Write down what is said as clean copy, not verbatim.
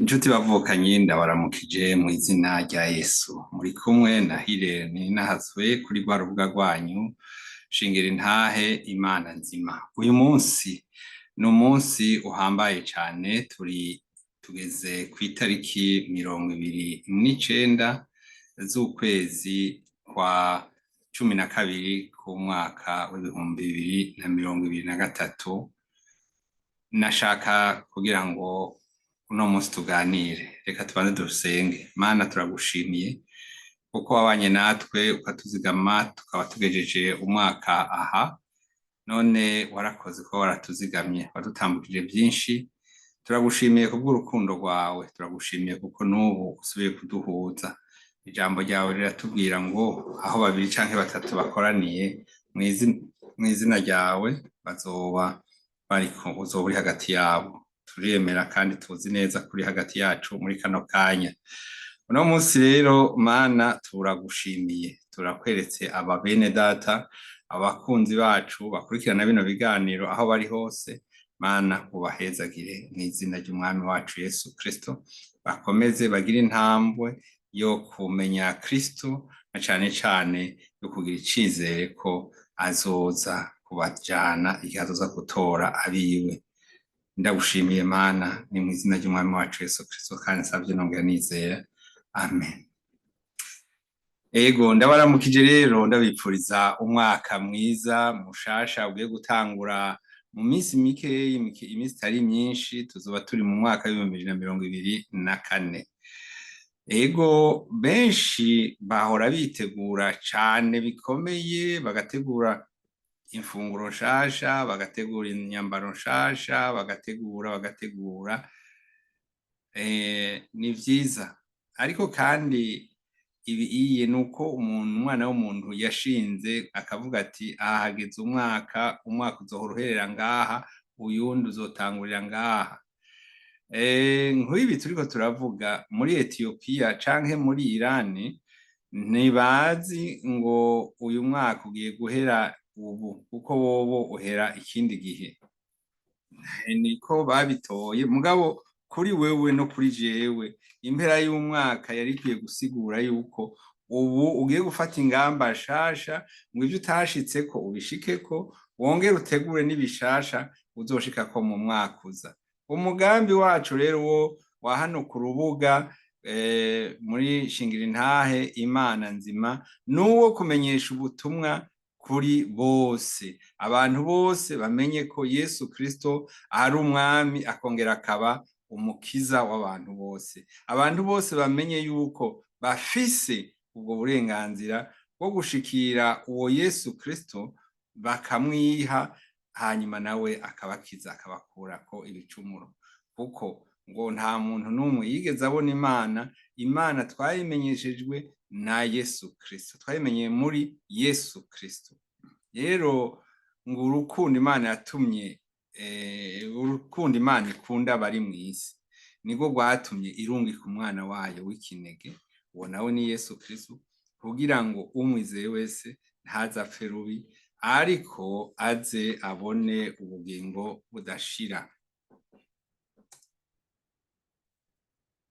Inshuti bavukanye, ndabaramukije mu izina rya Yesu. Muri kumwe na Hirene Ninahazwe kuri rwa rubuga rwanyu Shingira Intahe Imana Nzima. Uyu munsi ni umunsi uhambaye cane, turi tugeze kw'itariki 29 z'ukwezi kwa 12 k'umwaka w'2023. Nashaka kugira ngo uno munsi tuganire. Reka tubanze dusenge. Mana, turagushimiye kuko wabanye natwe ukatuzigama, tukaba tugejeje umwaka aha. None warakoze kuba waratuzigamye, wadutambukije byinshi. Turagushimiye kubw'urukundo rwawe, turagushimiye kuko n'ubu usubiye kuduhuza. Ijambo ryawe riratubwira ngo aho babiri canke batatu bakoraniye mw'izina ryawe, bazoba bariko, uzoba uri hagati yabo. Turemera kandi tuzi neza kuri hagati yacu muri kano kanya. Uno munsi rero, Mana, turagushimiye, turakweretse aba bene data, abakunzi bacu bakurikirana bino biganiro aho bari hose. Mana, ubahezagire mw'izina ry'Umwami wacu Yesu Kristo, bakomeze bagire intambwe yo kumenya Kristo, na cane cane yo kugira icizere ko azoza kubajana igihe azoza gutora abiwe. Ndagushimiye Mana, ni mw'izina ry'Umwami wacu Yesu Kristo kandi nsavye nongera nizera, amen. Ego, ndabaramukije rero, ndabipfuriza umwaka mwiza mushasha ugiye gutangura mu minsi mikeyi, iminsi itari myinshi tuzoba turi mu mwaka w'2024. Ego, benshi bahora bitegura cane bikomeye, bagategura imfunguro nshasha, bagategura inyambaro nshasha, bagategura bagategura. Ni vyiza, ariko kandi ibi iye nuko umuntu, umwana w'umuntu yashinze akavuga ati: "Aha hageze umwaka, umwaka uzohora uherera ngaha, uyundi uzotangurira ngaha." Nk'ibi turiko turavuga, muri Etiyopiya canke muri Irani ntibazi ngo uyu mwaka ugiye guhera ubu, kuko wobo uhera ikindi gihe, niko babitoye. Mugabo kuri wewe no kuri jewe, impera y'umwaka yari ikwiye gusigura yuko ubu ugiye gufata ingamba nshasha, ngo ivyo utashitseko ubishikeko, wongere utegure n'ibishasha uzoshikako mu mwaka uza. Umugambi wacu rero wo wa hano ku rubuga muri Shingira Intahe Imana Nzima nuwo kumenyesha ubutumwa kuri bose, abantu bose bamenye ko Yesu Kristo ari Umwami, akongera akaba Umukiza w'abantu bose. Abantu bose bamenye yuko bafise ubwo burenganzira bwo gushikira uwo Yesu Kristo, bakamwiha, hanyuma nawe akabakiza, akabakurako ibicumuro, kuko ngo nta muntu n'umwe yigeze abona Imana. Imana twayimenyeshejwe na Yesu Kristo, twayimenyeye muri Yesu Kristo. Rero ngo urukundo Imana yatumye, urukundo Imana ikunda abari mw'isi, nirwo rwatumye irungika umwana wayo w'ikinege, uwo nawe ni Yesu Kristo, kugira ngo umwizeye wese ntazapfe rubi, ariko aze abone ubugingo budashira.